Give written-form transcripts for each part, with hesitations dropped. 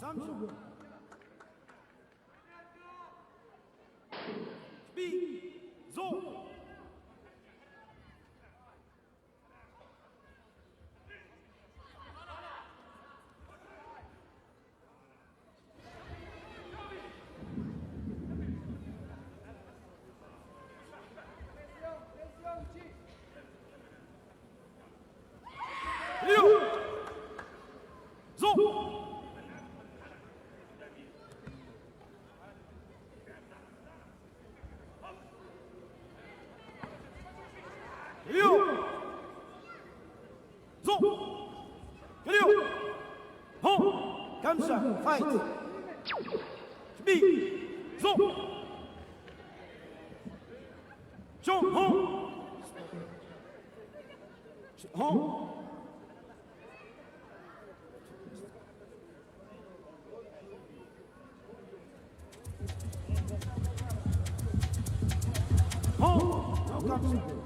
3초 B 조 6 zo 六走六红감사 파이트 준비 조 종홍 홍 홍 감사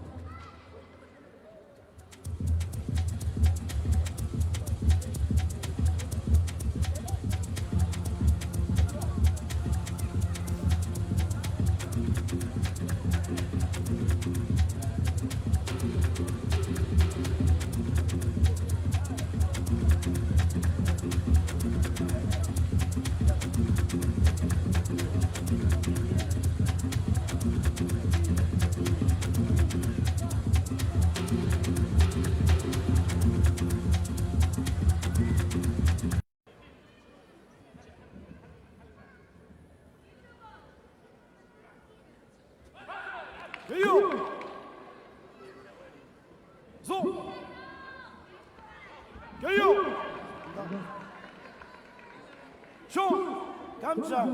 六走六총 감사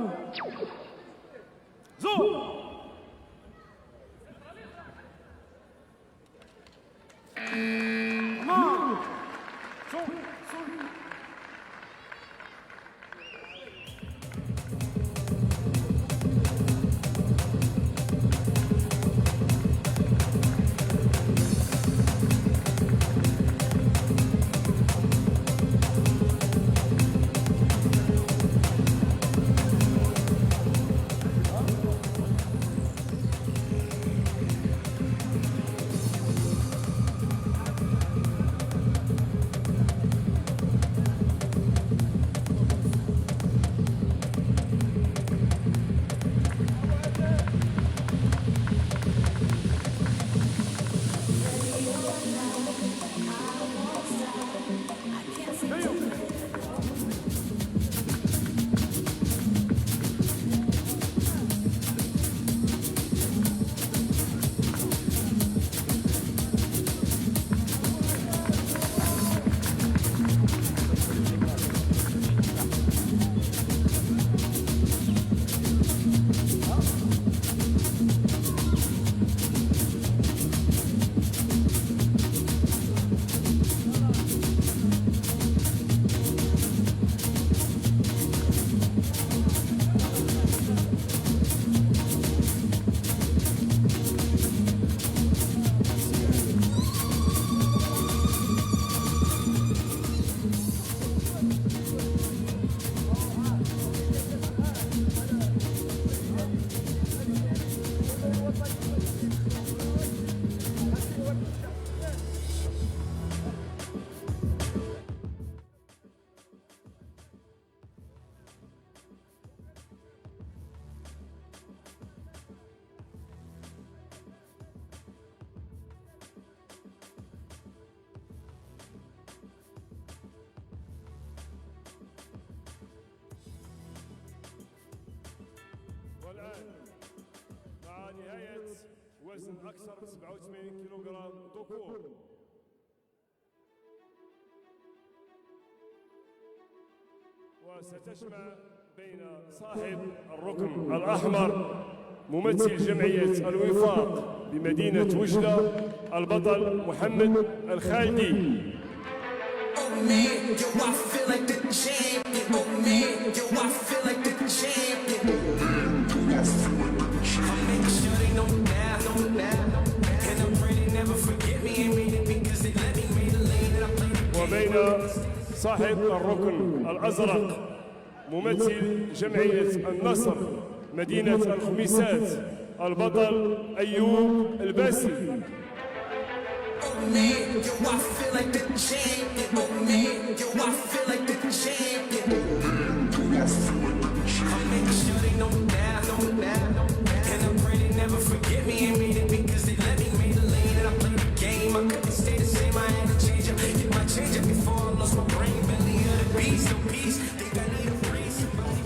조 하나 총 쏠. وزن أكثر من 87 كيلوغرام ذكور. وستجمع بين صاحب الركن الأحمر ممثل جمعية الوفاق بمدينة وجدة البطل محمد الخالدي. Oh man, yo, I feel like the champion. Oh man, yo, I feel like the champion. I'm making sure they know me now, know me now. And I pray they never forget me. Ain't made it because they let me. Made a lane and I play the game. وبين صاحب الركن الأزرق ممثل جمعية النصر مدينة الخميسات البطل أيوب الباسي. Oh man, yo, I feel like the champion. Oh man, yo, I feel like the champion. I'm making sure they know me now, know me now. And I pray they never forget me. Ain't made it because they let me. Made a lane and I play the game. I couldn't stay the same. I had to change up. Get my change up before I lost my brain. Belly of the beast, no peace. Think I need a breeze. Somebody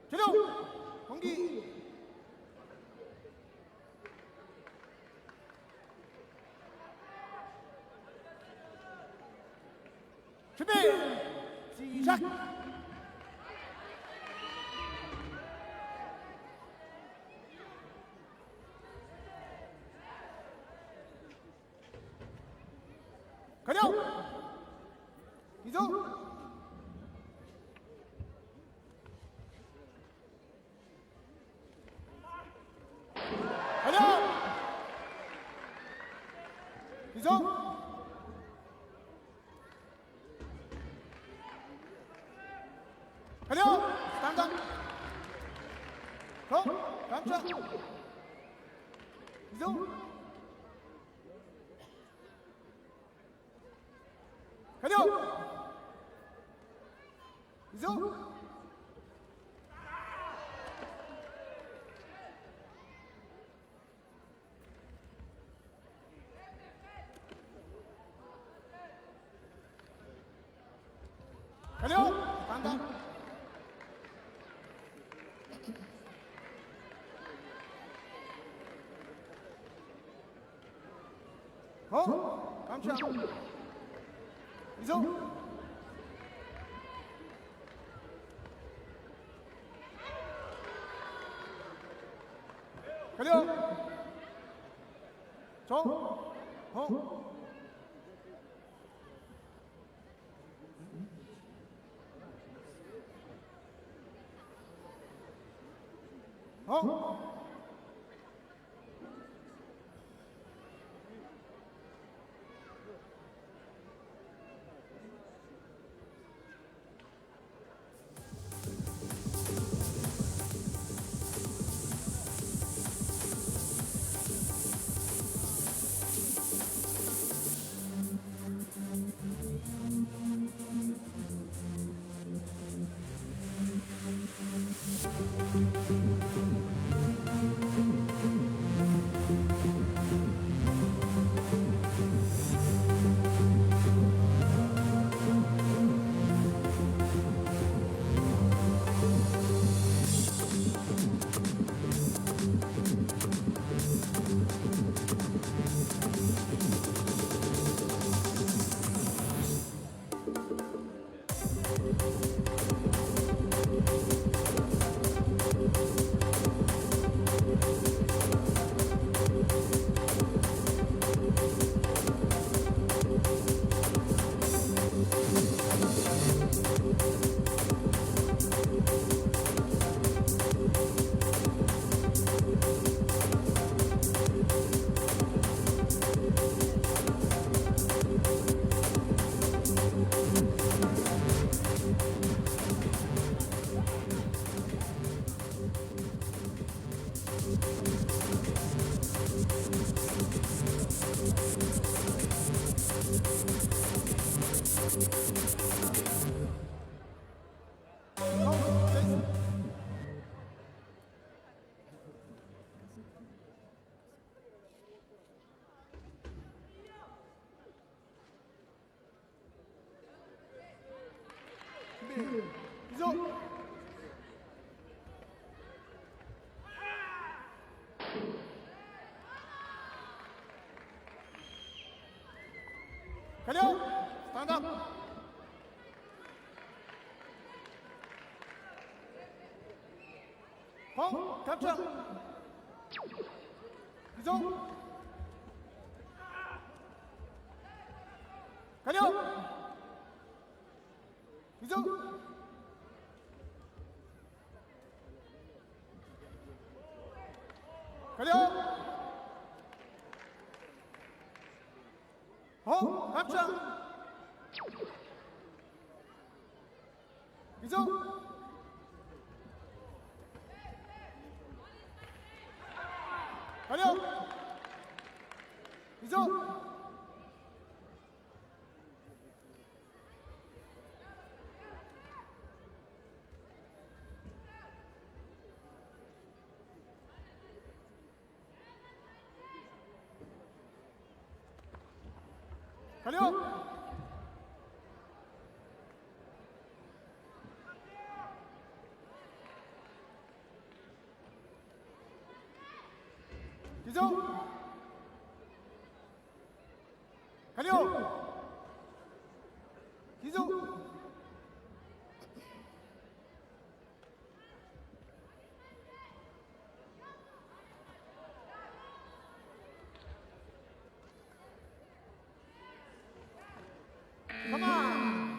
제동 경기 준비 시작. 가령 이동 가령 이동 가령 당당 더 감차 이동 가령 이동 가령 당당 더 감차 이동 가령 정홍 어? 준비. 가려. 스탠드 업. 펑, 캡처. 이정. 가려. 이정. 가려. 어, 캡처. 이정. 가려. 이정. 가려. 기정. 가려. 기정. 가만.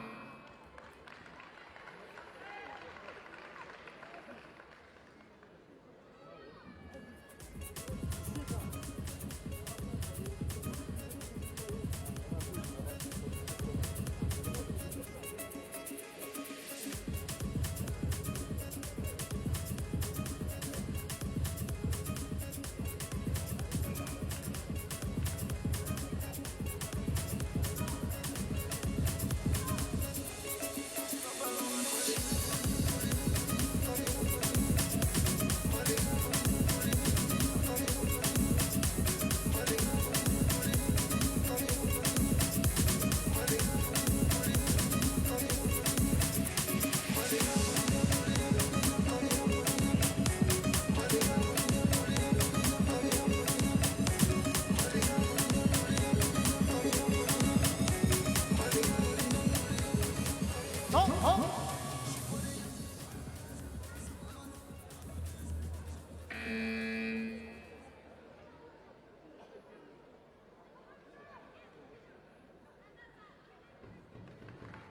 어, 어.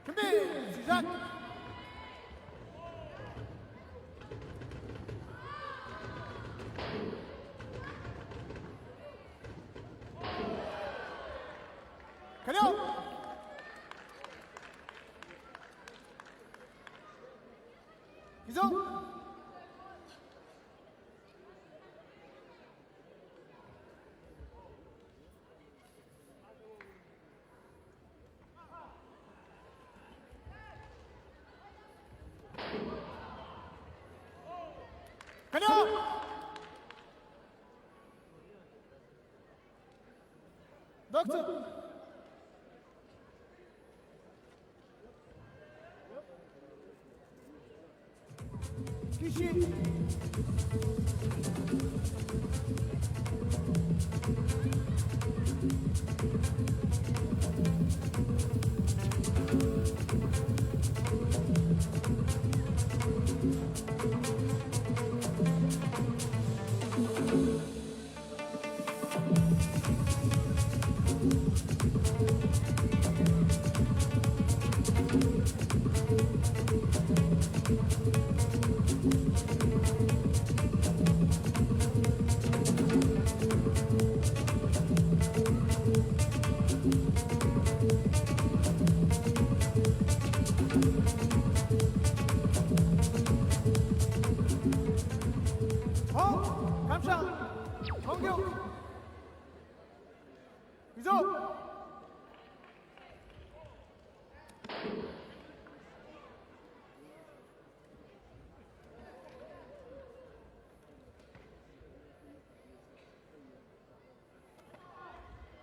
준비 시작. 가려. 기정. 가려. 넉점. 귀신.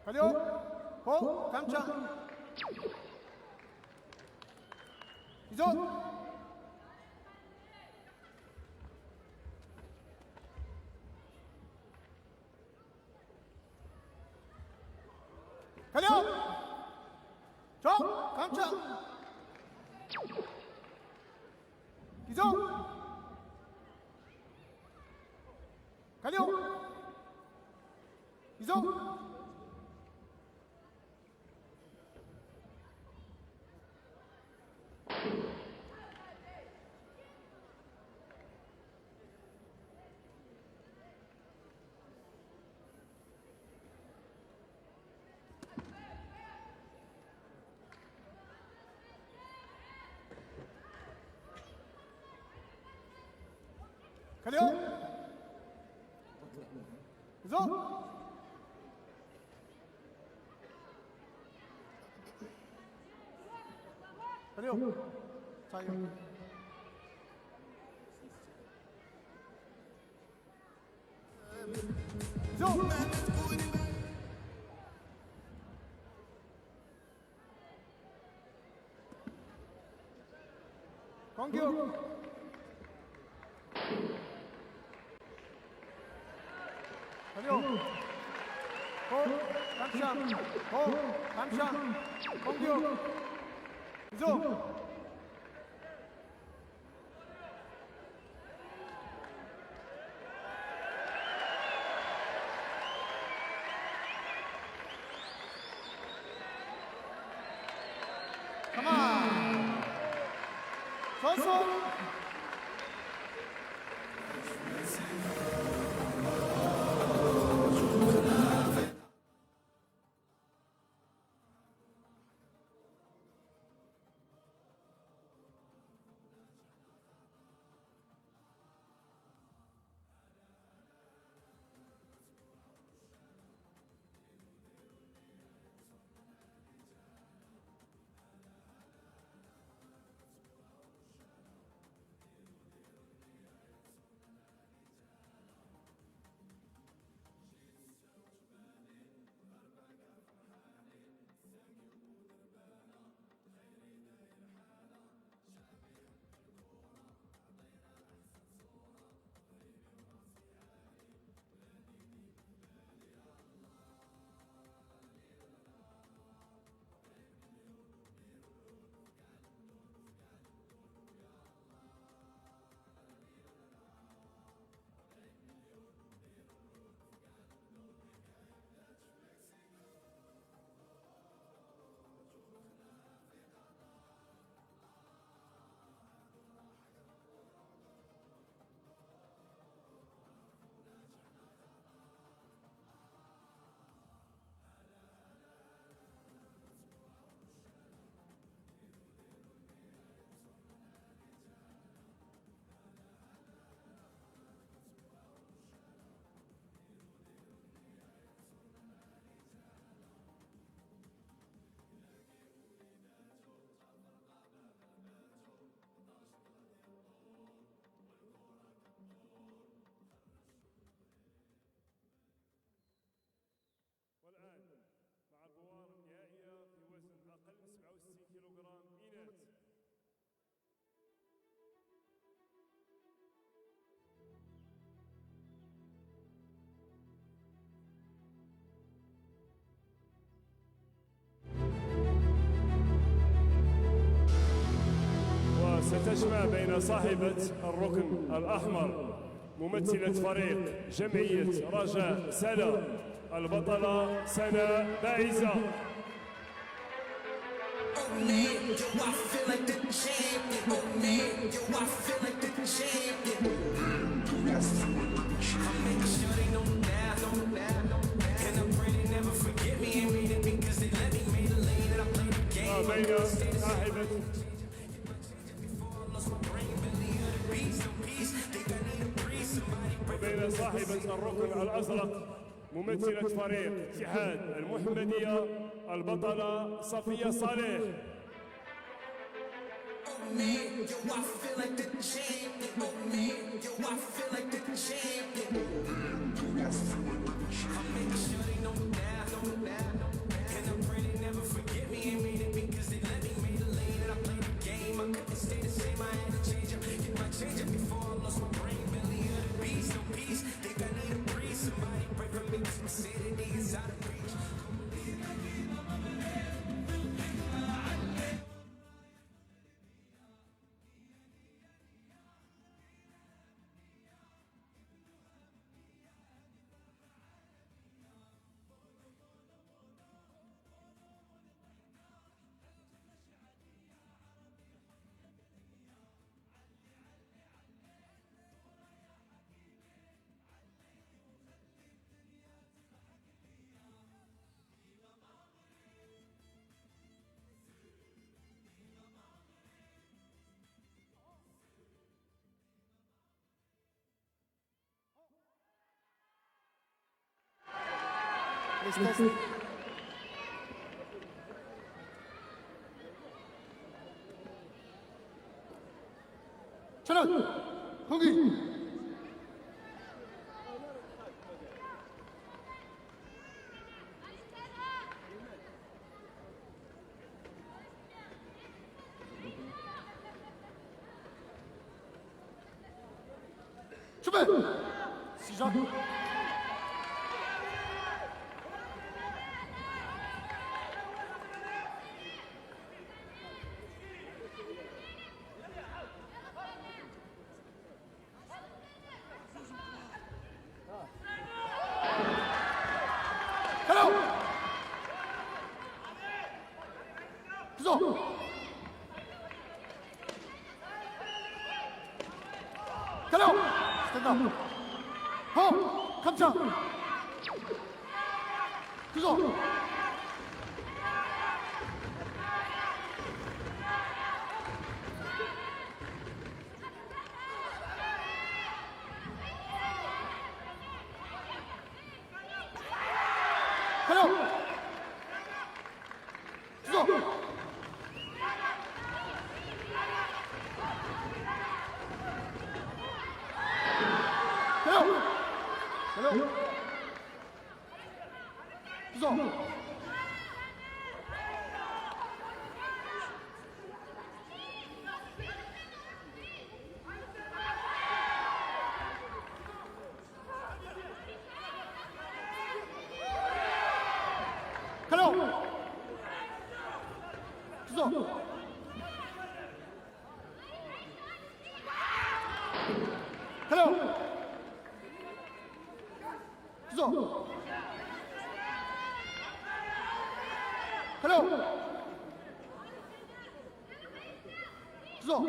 갈려 고 강창 기존 갈려 정 강창 기존 갈려 기존 갈려 기존 갈려 자유 기존 공격 달려 고 강창 고 강창 공격 기존 가만 선수 والآن مع البوار النهائية في وزن أقل من 67 كيلوغرام إناث. وستجمع بين صاحبة الركن الأحمر ممثلة فريق جمعية رجاء سلا البطلة سناء باعزة. Oh man, yo, I feel like the champion. Oh man, yo, I feel like the champion. I'm making sure they know now, know now, know now. And I pray they never forget me. Ain't made it because they let me. Made a lane and I play the game. وبين صاحبة Before I lost my brain, belly of the beast, no peace. Think I need a breeze. Somebody break وبين صاحبة الركن الأزرق ممثلة فريق اتحاد المحمدية البطلة صفية صالح. Oh man, yo, I feel like the champion. Oh man, yo, I feel like the champion. I'm making sure they know now, know now. me. Ain't made it because they let me. Made a lane and I played the game. I couldn't stay the same. I had to change up. Get my change up before I lost my brain. Belly of the beast, no peace. Think I need a breeze. Somebody pray for me 'cause my sanity is out of reach. Test, test. 차렷! 공기! 준비! 시작! 가라! 구속! 가라! 스탠드 업! 감차! 구속! 가라! 구속! 가라! 가라! 구속! 가라! 구속! 가라! 구속! 가라! 구속!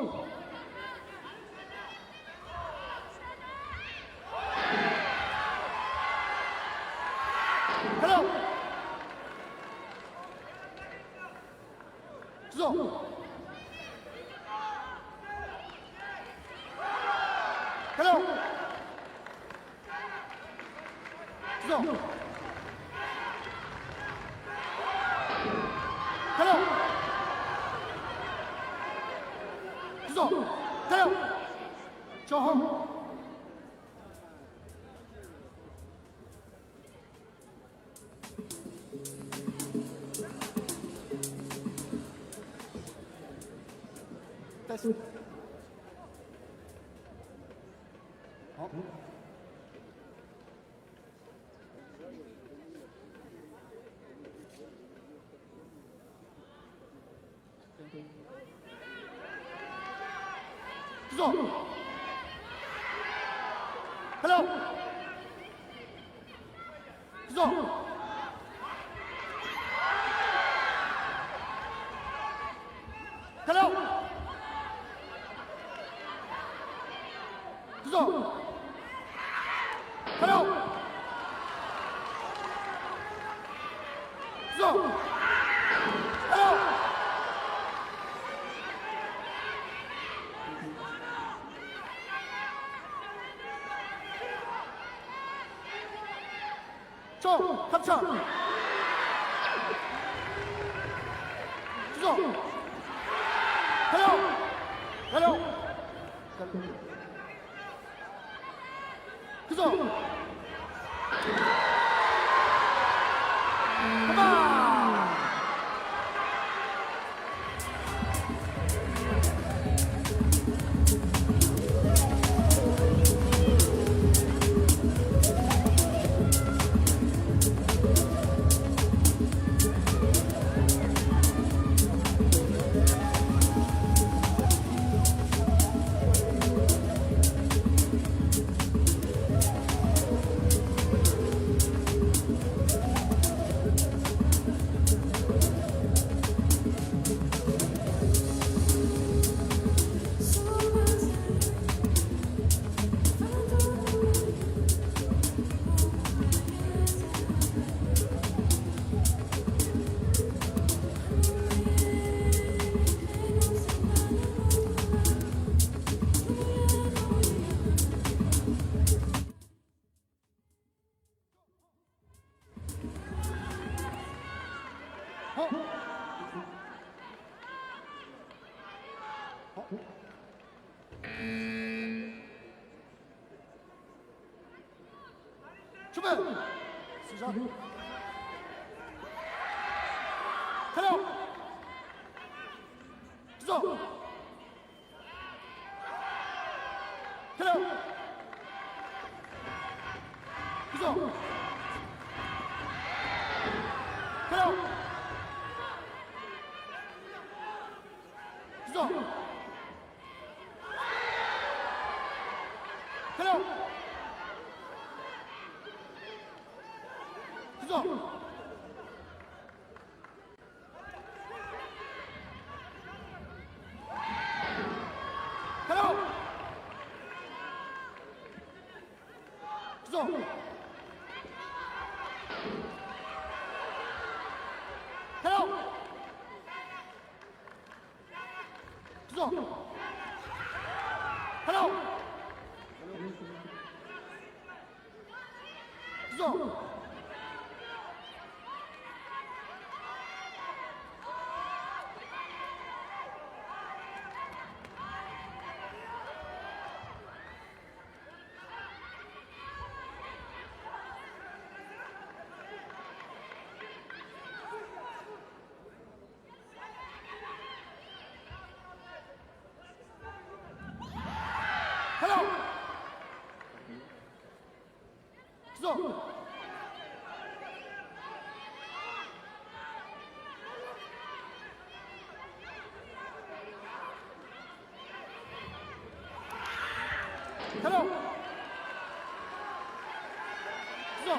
가라! 구속! 가라! 구속! 가라! 구속! 가라! 저항! 됐어. 어? 구속! 헬로! 구속! 헬로! 구속! 헬로! 구속! 헬로! 쪽 합차 주소 가요 가요 주소 가봐. 준비 시작. 가려. 주소. 가려. 주소. 가려. 주소. 가려. 주소. 가려. 주소. 가려. 주소. 가려. 주소. 가려. 주소. 가려. 주소.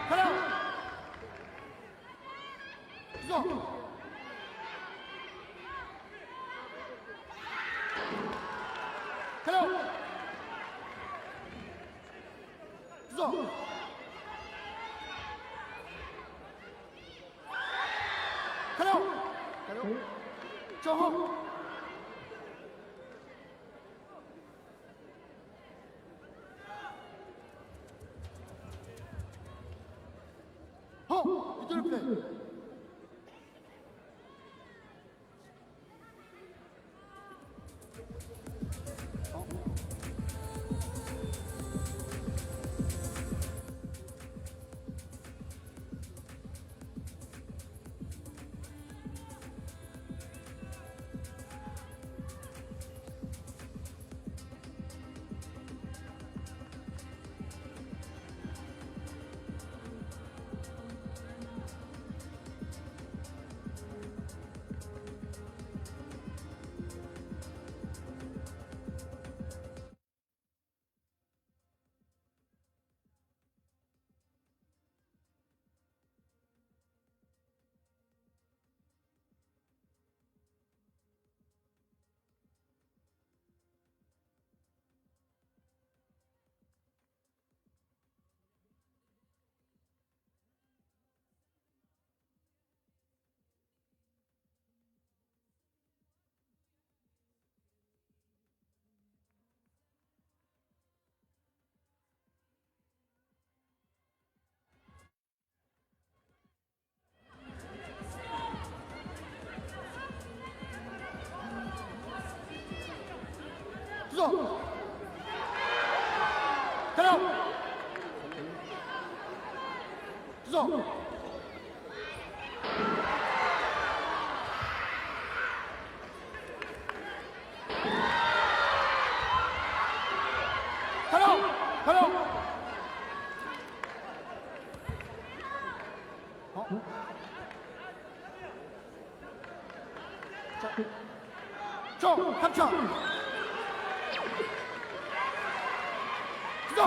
가려. 주소. 가려. 주소. 가려. 가려. 정호. 허, 이들 플레이. 주소. 가려. 주소. 가려. 가려. 어? 자, 정, 합쳐. 주소.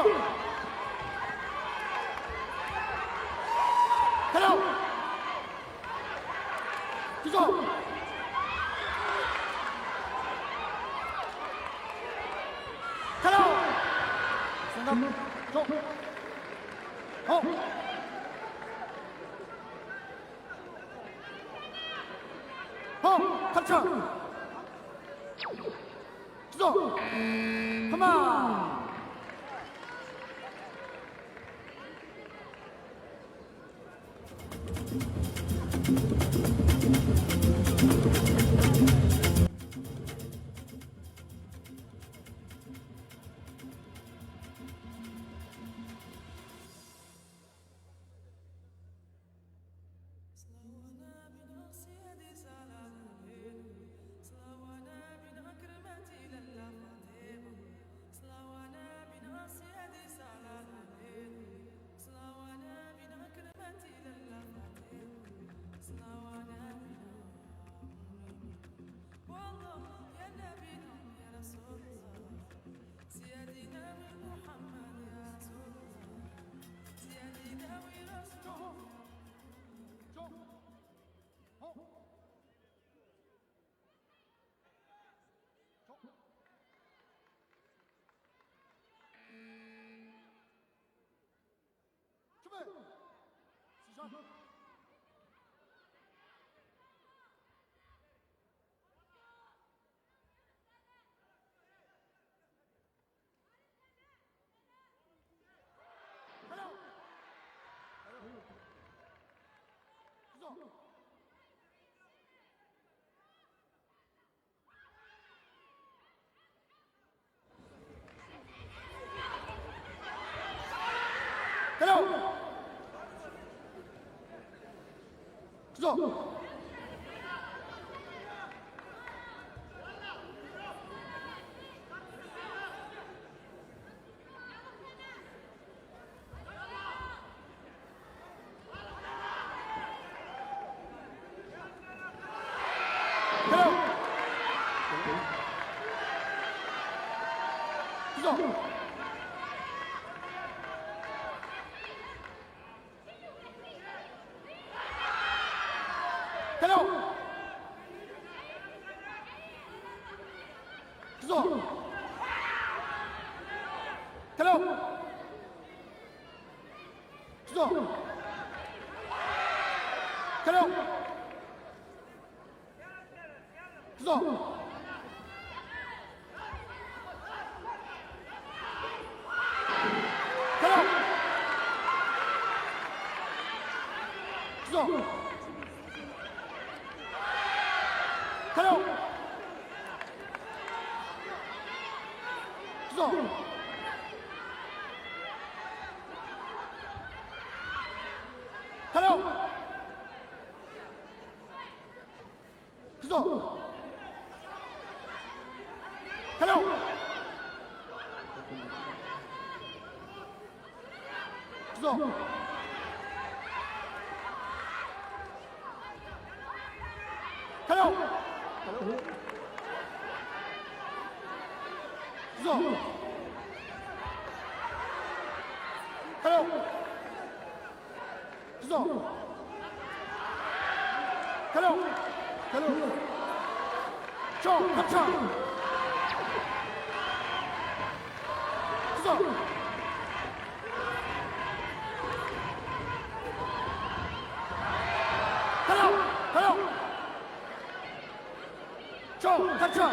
가려. 주소. 가려. 생각. 정. 어. 어, 합쳐. 주소. 그만. 주소. 주소. 달려! 주소! 달려! 주소! 달려! 주소! 달려! 주소! 달려! 주소! 달려! 주소! 달려! 주소! 달려! 주소! 달려! 주소! 달려! 달려! 저, 합차! 주소! 달려! 달려! 저, 합차!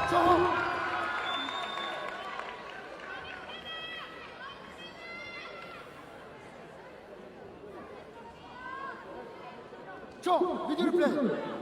저! 저, 비디오 플레이!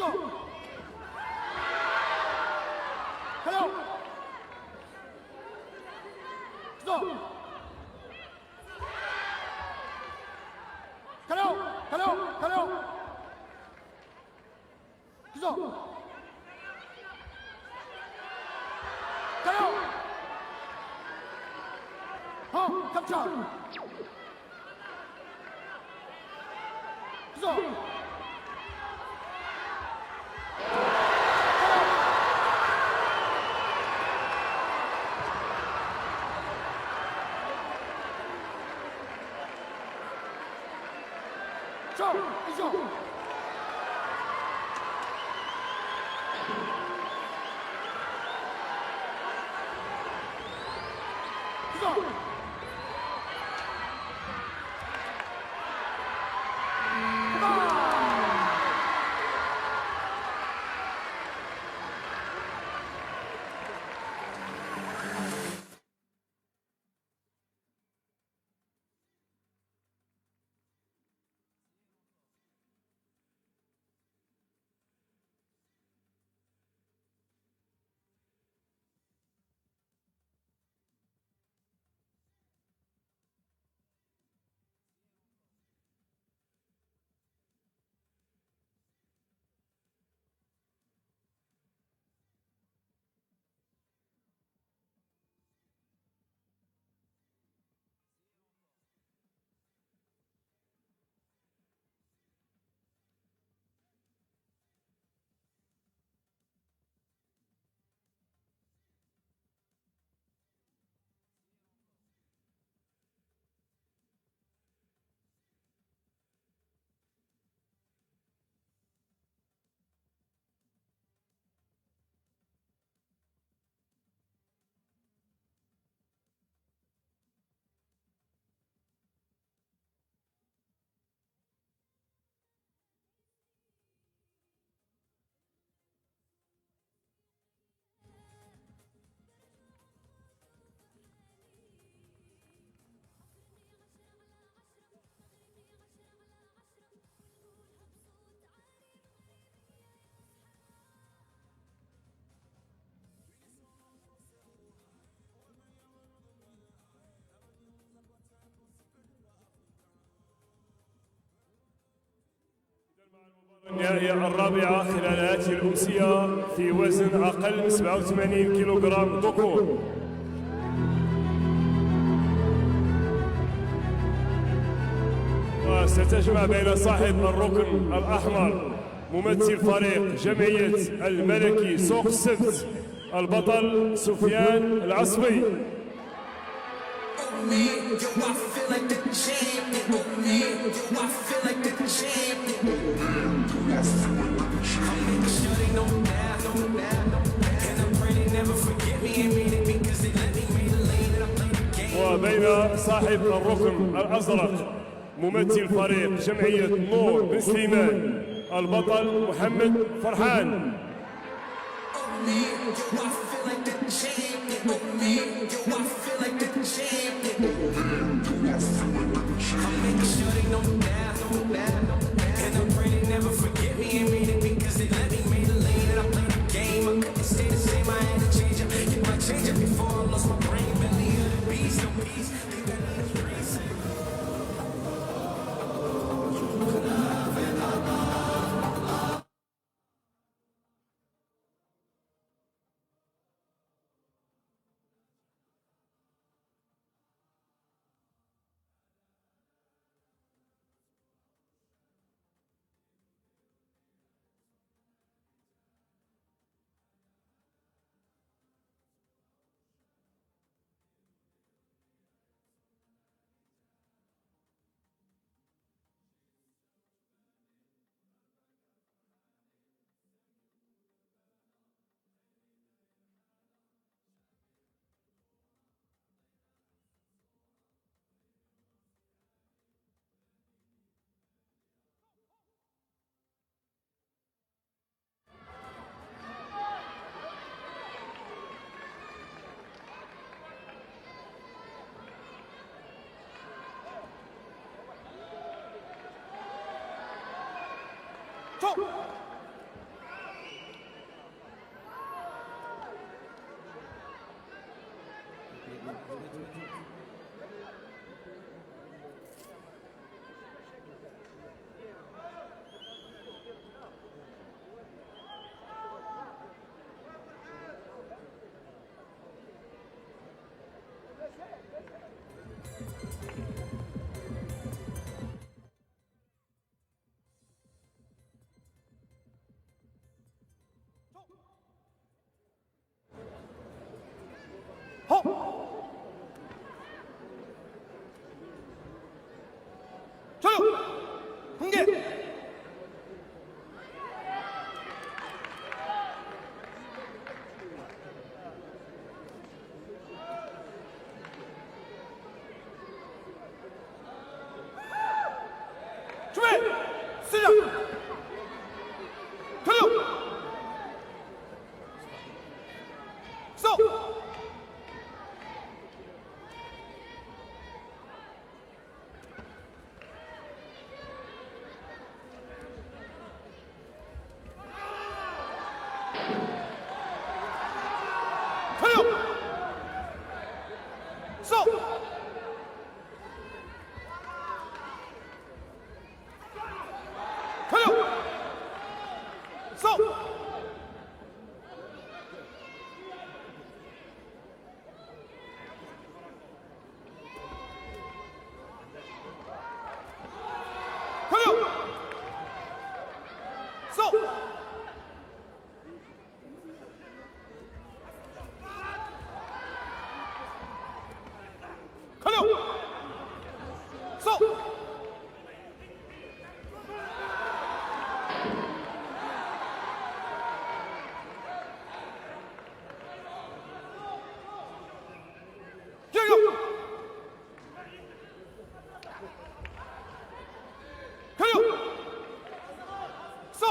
Khutso. Hello. Khutso. Hello. Hello. Hello. Khutso. Hello. 어, 깜짝. 그죠? 저, 이죠. 그죠? النهائية الرابعة خلال هذه الأمسية في وزن أقل من 87 كيلوغرام ذكور. وستجمع بين صاحب الركن الأحمر ممثل فريق جمعية الملكي سوق السبت البطل سفيان العصبي. Oh man, yo, I feel like the champion. Oh man, yo, I feel like the champion. I'm making sure they know now, know now. And I pray they never forget me and made it because they let me made a lane and I play the game. وبين صاحب الركن الأزرق ممثل فريق جمعية نور بن سليمان البطل محمد فرحان. Oh man, yo, I feel like the champion. Oh man, yo, I feel like the champion. I'm making sure they know now, know now. And I pray they never forget me and made it because they let me made a lane and I play the game. I couldn't stay the same, I had to change up. Get my change up before I lost my brain. Belly of the beast, no peace. Think I need a reset. 초! 시작! 돌려! 쏘! 돌려! 쏘! 돌려! 쏘! 돌려! 쏘! 돌려! 쏘! 기다려! 기다려! 쏘!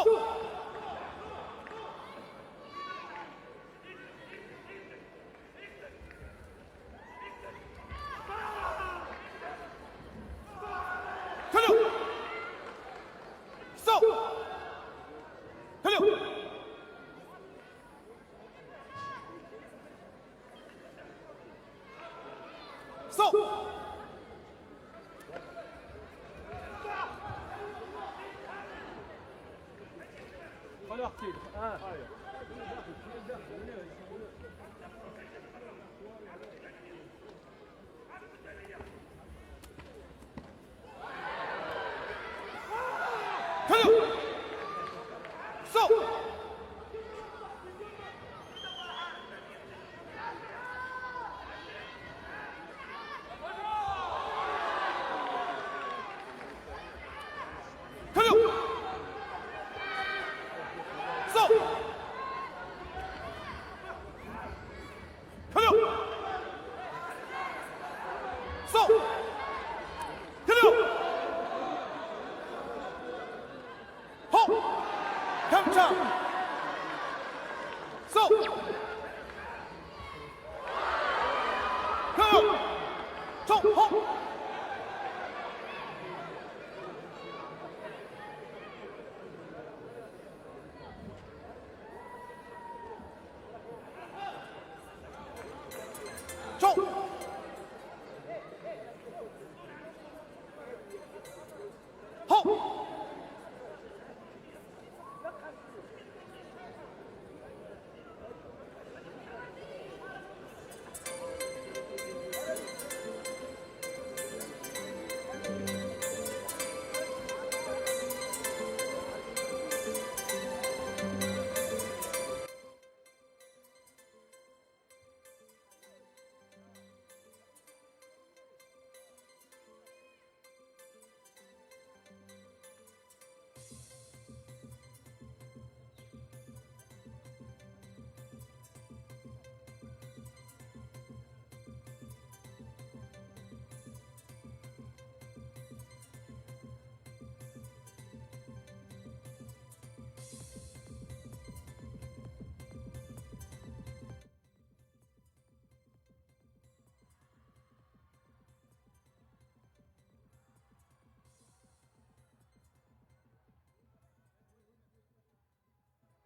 기다려! 쏘! 기다려! 쏘! 돌려! 쏘! 돌려! 쏘! 돌려! 쏘! 돌려! 호! 경창! 쏘! 경! 총! 호! 총! 호!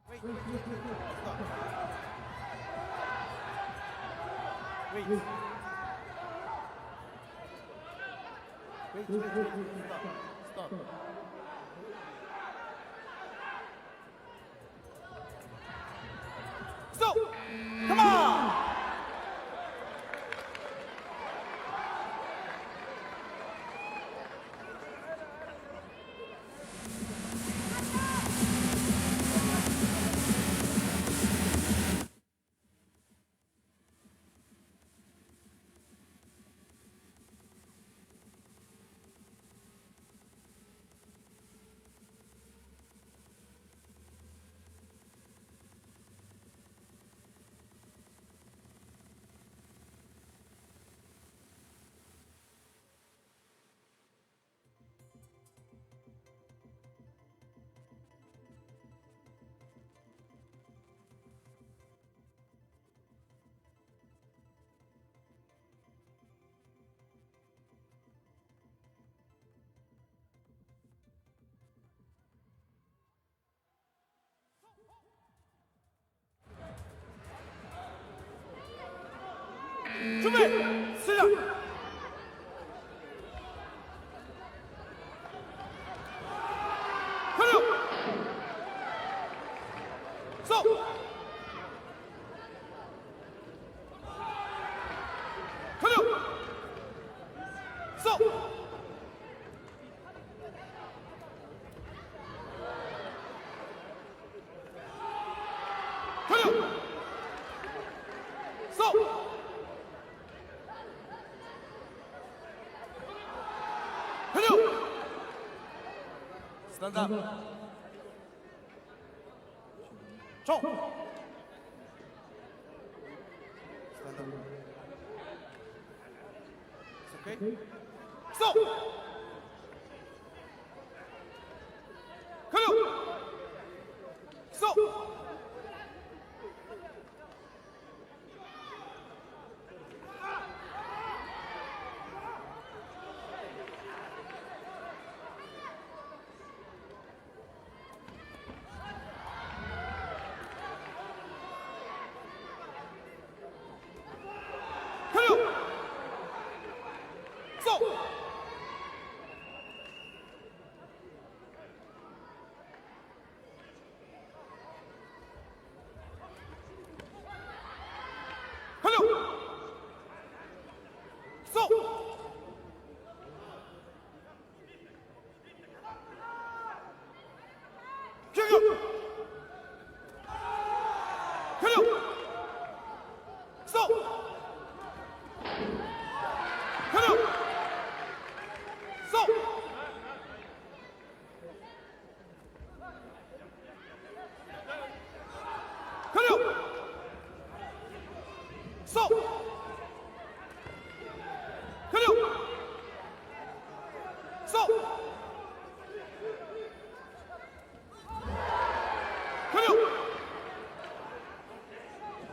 Wait, wait, wait, wait, wait. Stop. Wait. Wait, wait, wait, wait. Stop. Stop. Stop. Come on. 准备，시작快走，快溜，走，快溜，走，快溜，stand up，冲，stand up，it's okay，走，快溜，走。快溜，走。快溜，走。停住！快溜，走。快溜，走。快溜，走。快溜，走。快溜，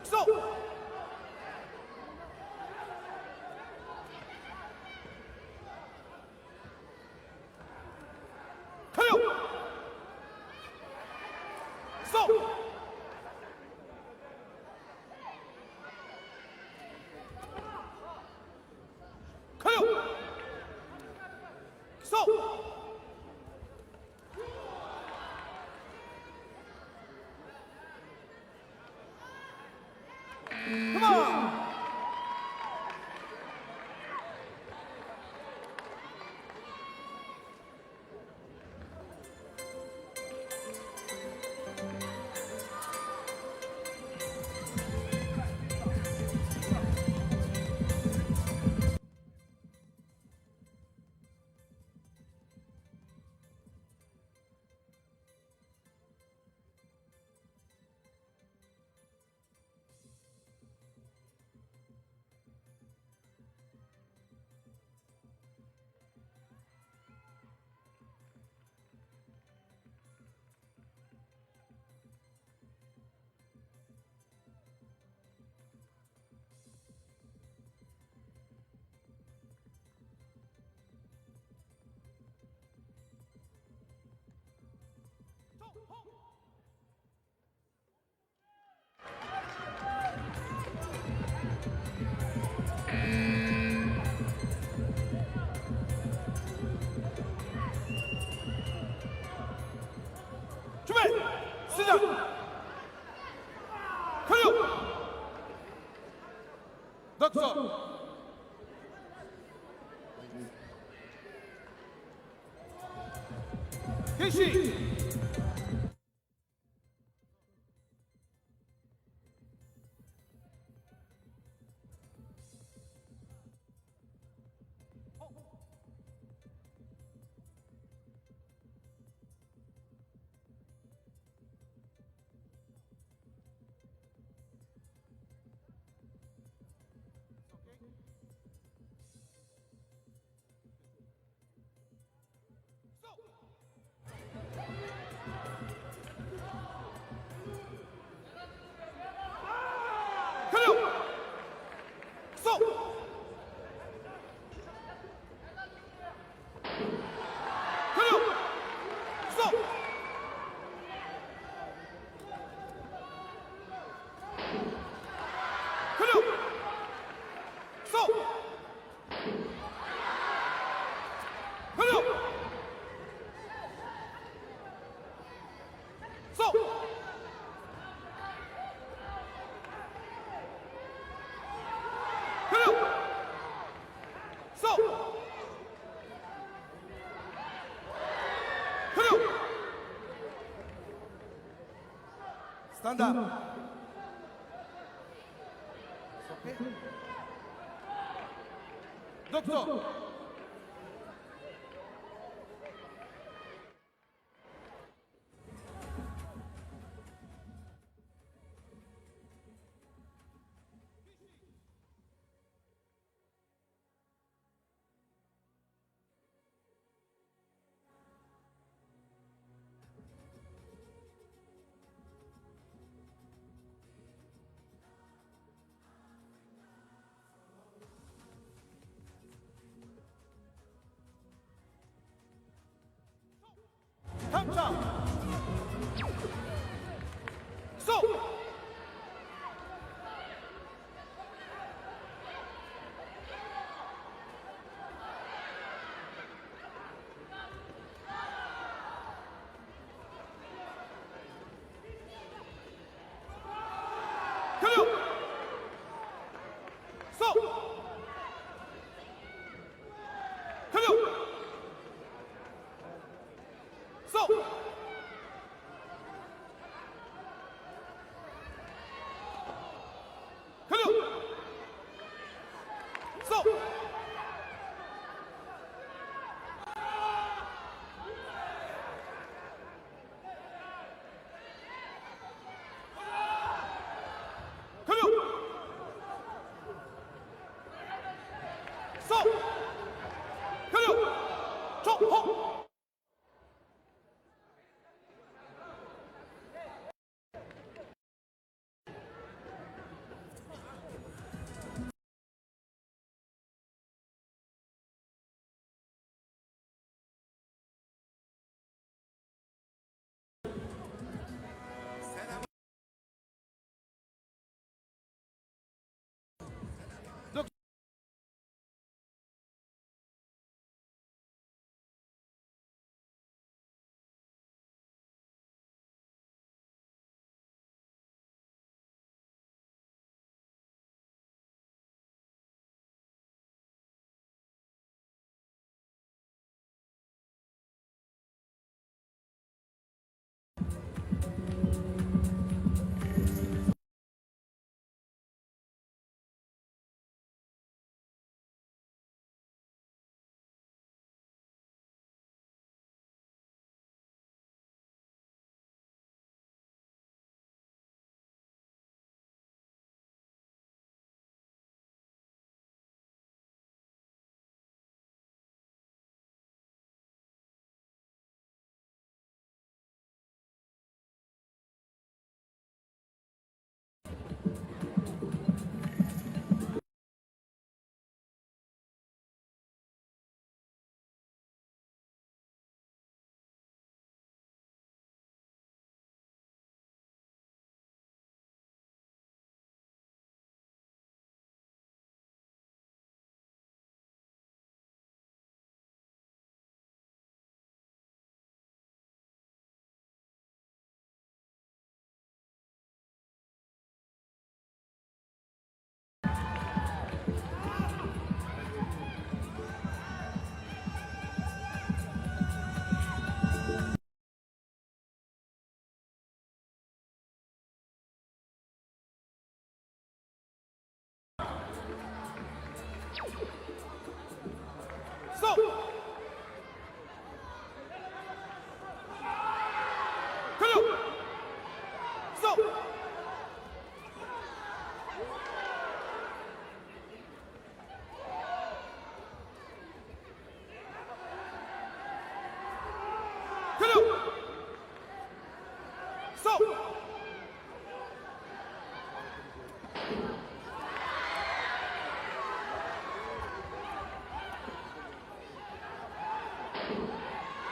走。快溜，走。快溜，走。Come on！准备，시작快溜，doctor。开始。Clear. Stand up. Okay. Doctor. 탐차. 쏘. 클리어. 쏘. 클리어. 쏘. 클리어. 쏘. 클리어. 쏘. 클리어. 총. 쏘. 클리어. 쏘. 클리어. 쏘.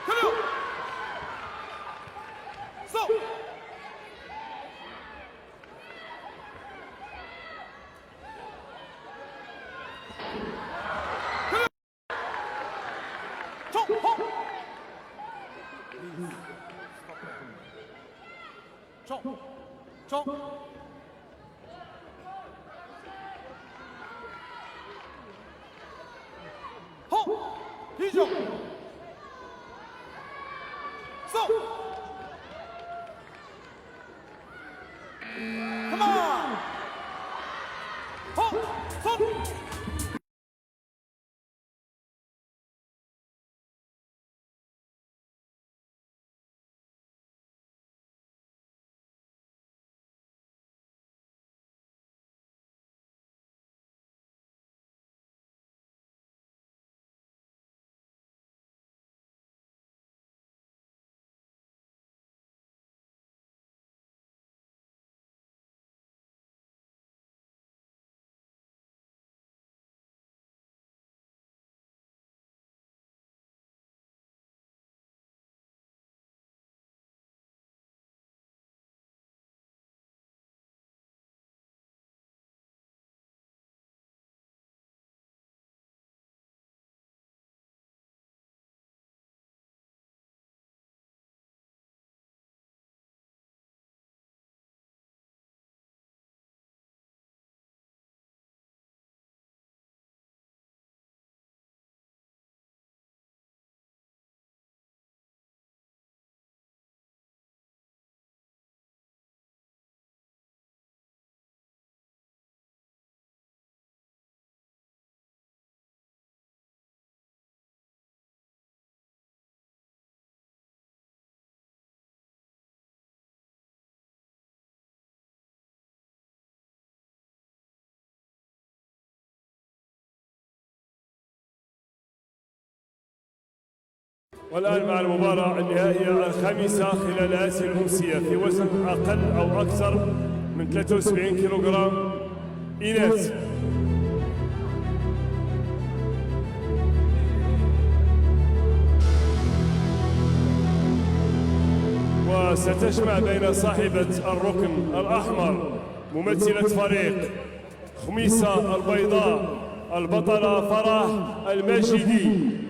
클리어. 쏘. 클리어. 총. 총. 총. 호. 이종. والآن مع المباراة النهائية الخامسة خلال هذه الأمسية في وزن أقل أو أكثر من 73 كيلوغرام إناث. وستجمع بين صاحبة الركن الأحمر ممثلة فريق خميسة البيضاء البطلة فرح الماجدي.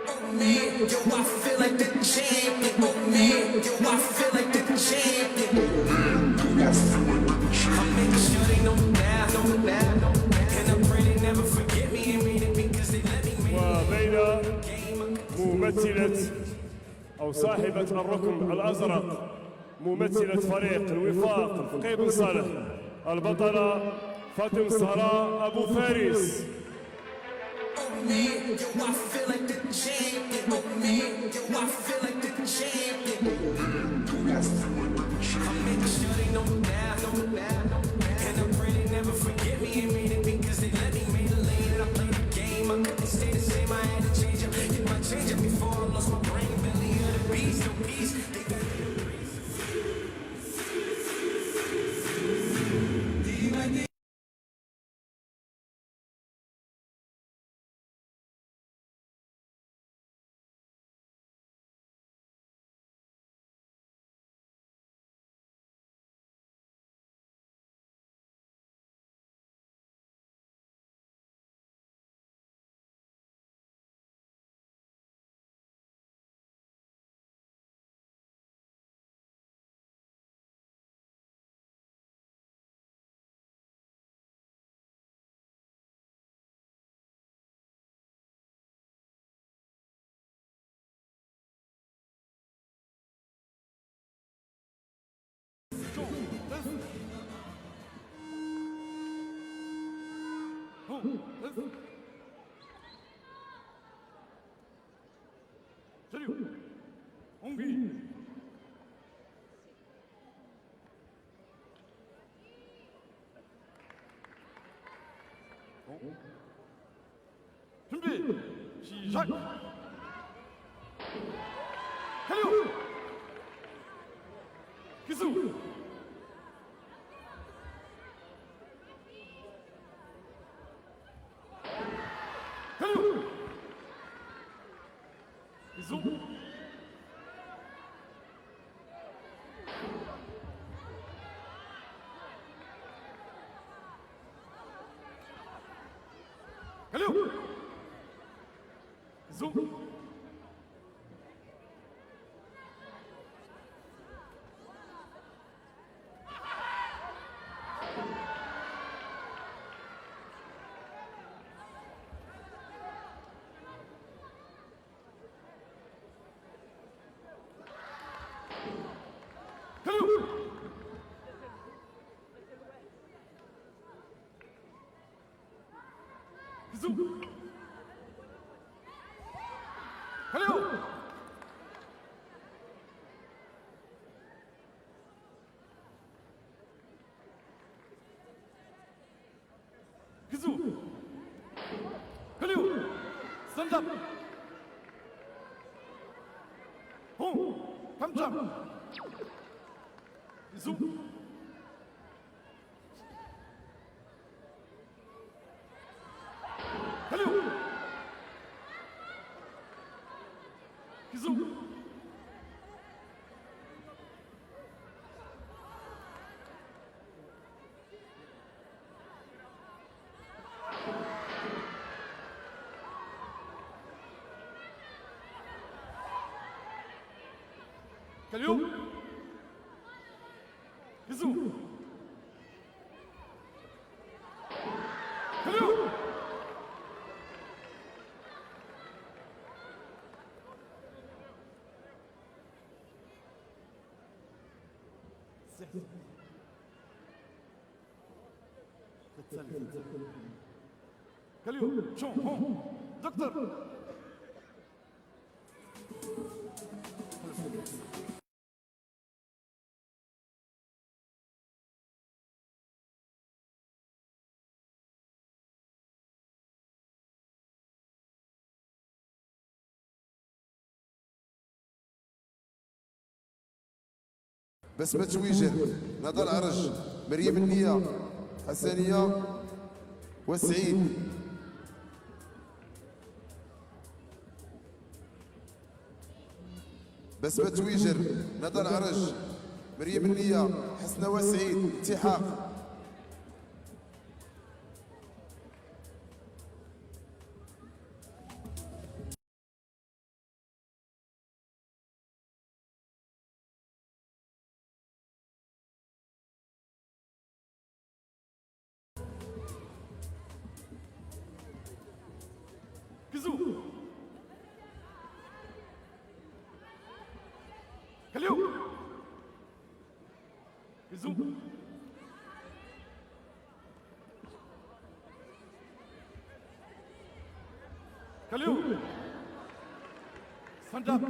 Oh man, yo, I feel like the champion. Oh man, yo, I feel like the champion. I make sure they know now, know now. And I pray they never forget me and mean it because they let me make وبين the game. I couldn't ممثلة أو صاحبة الركن الأزرق ممثلة فريق الوفاق الفقيه بن صالح البطلة فاطمة الزهراء أبو فارس. Oh man, yo, I feel like the champion. Oh man, yo, I feel like the champion. I make sure they know now, know now. And I pray they never forget me and mean it because they let me made a lane and I played the game. I couldn't stay the same. I had to change up, get my change up before I lost my brain. Belly of the beast, no peace. They got 준비 시작. 달려. 기수. 달려. 기수. 달려. 기수. 달려. 기수. 달려. 기수. 달려. 썬잡. 홍. 감참. 기수. 달려. 기수. 달려. 기수. 달려. 달려. 총홍 덕터. بسمة تويجر، ندى العرج، مريم النية، حسنية وسعيد. بسمة تويجر، ندى العرج، مريم النية، حسنة وسعيد، التحاق. 기수 갈려 기수 갈려 선잡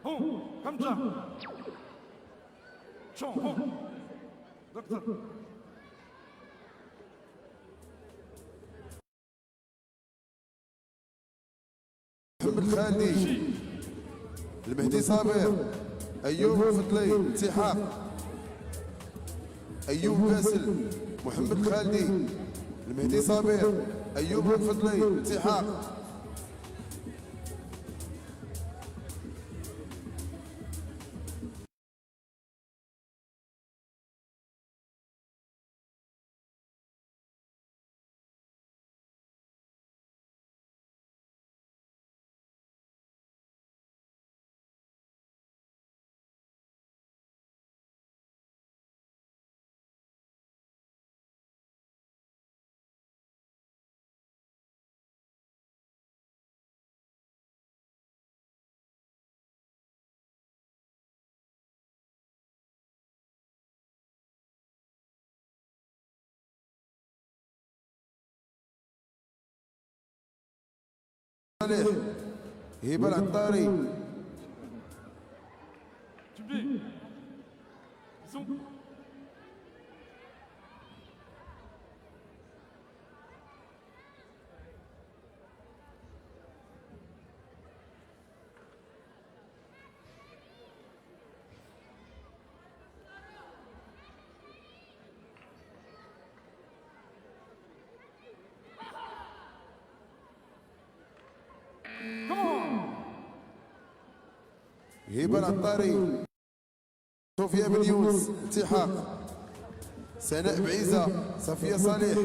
홍 감자 총홍 덕터 محمد الخالدي، المهدي صابر، ايوب الفضلي، التحاق. ايوب باسل، محمد الخالدي، المهدي صابر، ايوب الفضلي، التحاق. صالح، هبه العطاري. 준비 기수 هبه العطاري، صوفيا بن يونس، التحاق. سناء بعيزه، صفيه صالح،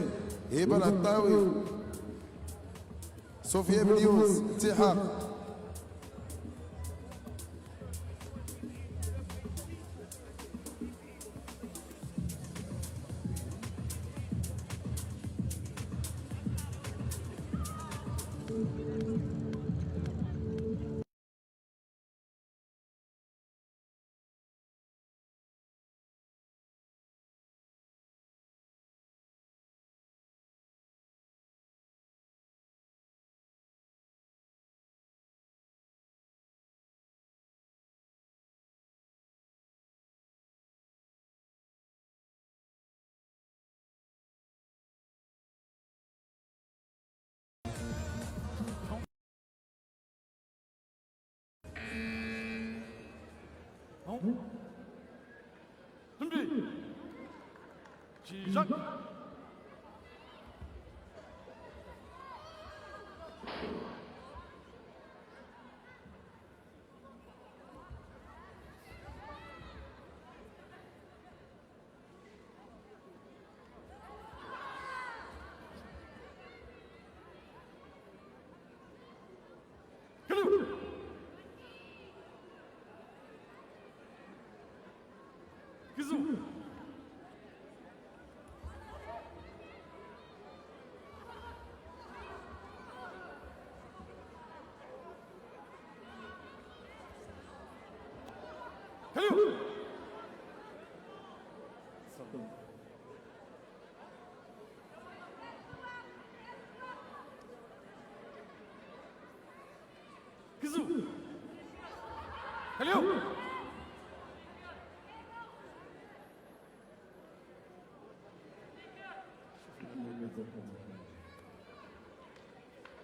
هبه العطاوي، صوفيا بن يونس، التحاق. 어? 준비 시작 그리고 기수 달려 기수 달려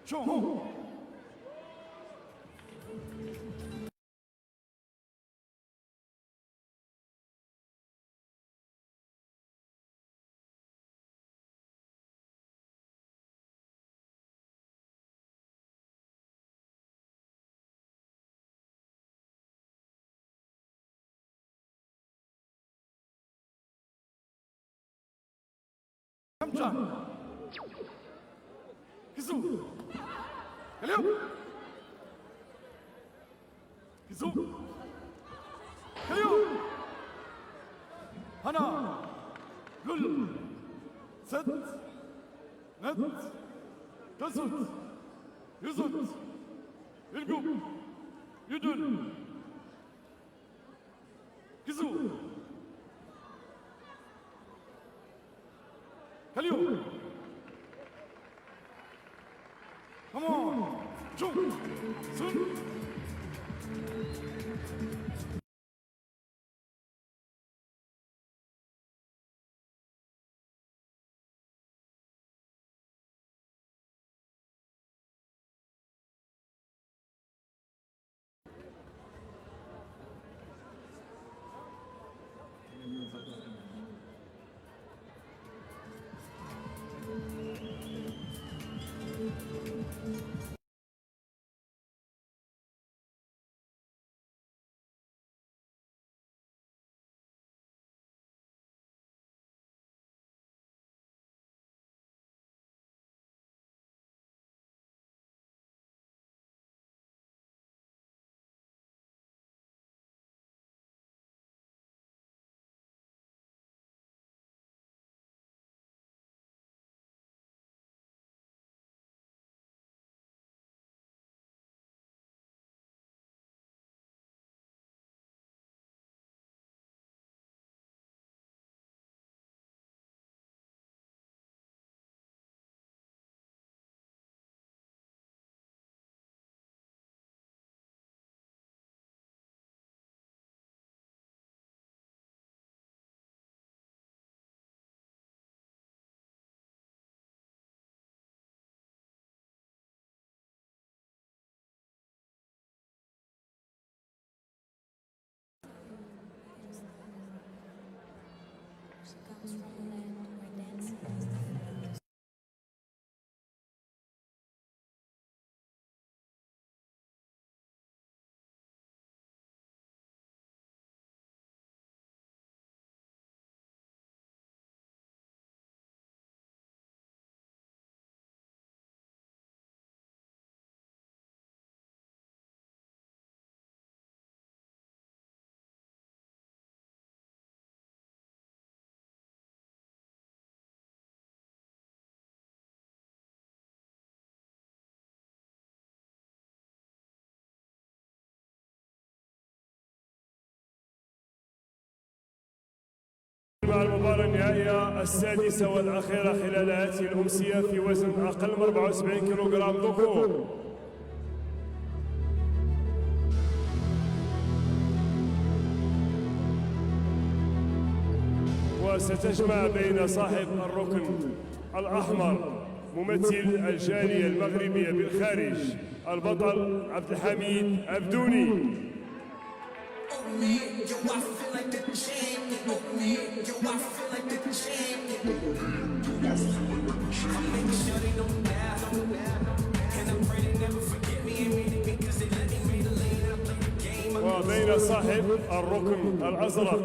총홍 3장. 기수. 달려. 기수. 달려. 하나, 둘, 셋, 넷, 다섯, 여섯, 일곱, 여덟. 기수. 달려. 컴온. 중, 순. She comes from a land where dancing is the food. مع المباراة النهائية السادسة والأخيرة خلال هذه الأمسية في وزن أقل من 74 كيلوغرام ذكور. وستجمع بين صاحب الركن الأحمر ممثل الجالية المغربية بالخارج البطل عبد الحميد عبدوني. Oh man, yo, I feel like the champion. Oh man, yo, I feel like the champion. I'm making sure they know now. And I pray they never forget me and made it because they let me made a lane and I play the game. I وبين صاحب الركن الأزرق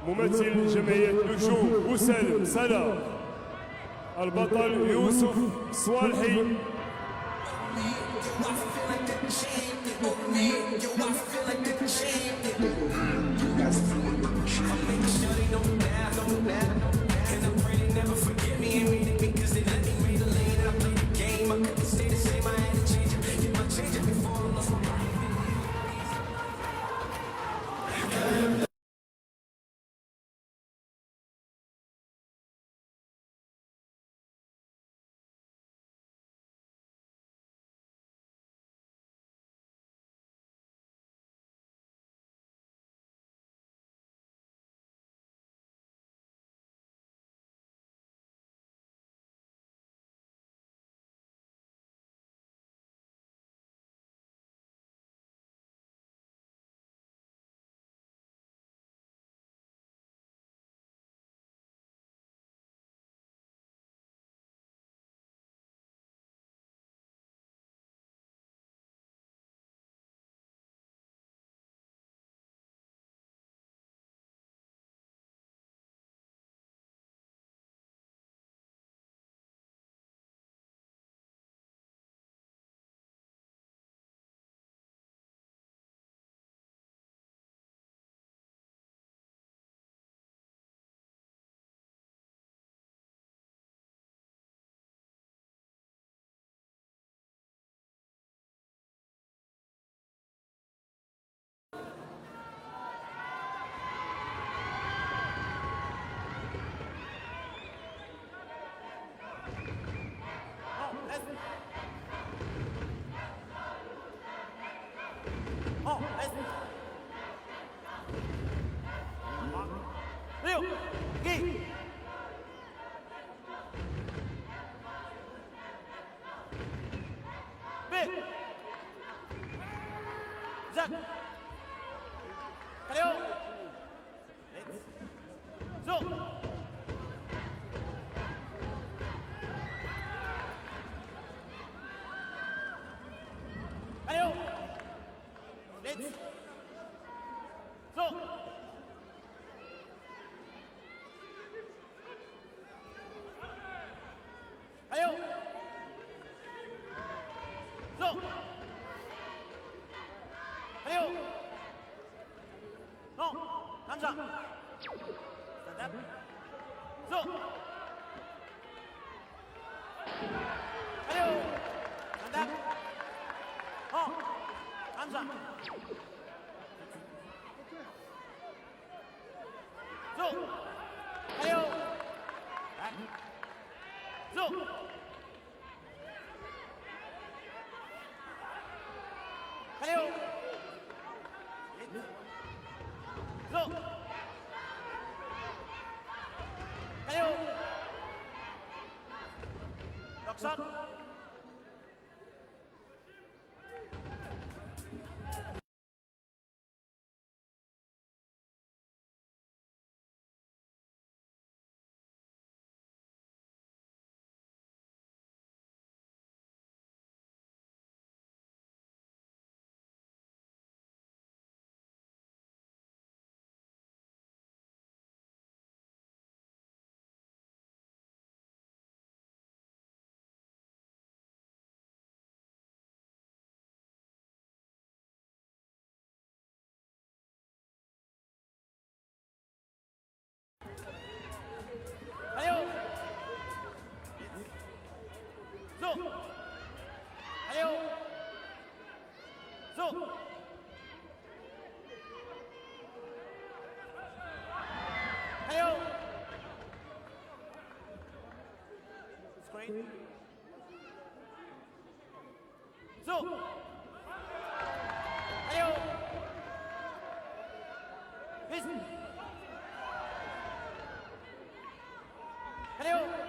ممثل جمعية نجوم وسالم سلا البطل يوسف صوالحي. Yo, I feel like the champion. Oh man, yo, I feel like the champion. I'm making sure they know now. And I pray they never forget me and made it because they let me made a lane and I play the game. I couldn't stay the same. I had to change it. Get my change up before I lost my mind. 시작. 가요. 넷. 소. 가요. 넷. 소. 가요. 소. 가요. 어, 남자. 스탠드. 소. 가요. 스탠드. 어, 남자. 소. 가요. 백. 소. 가요. 소. 가요. 역선. 가요. 소. 가요. 소. 가요. 스크린. 소. 가요. 리슨. 가요.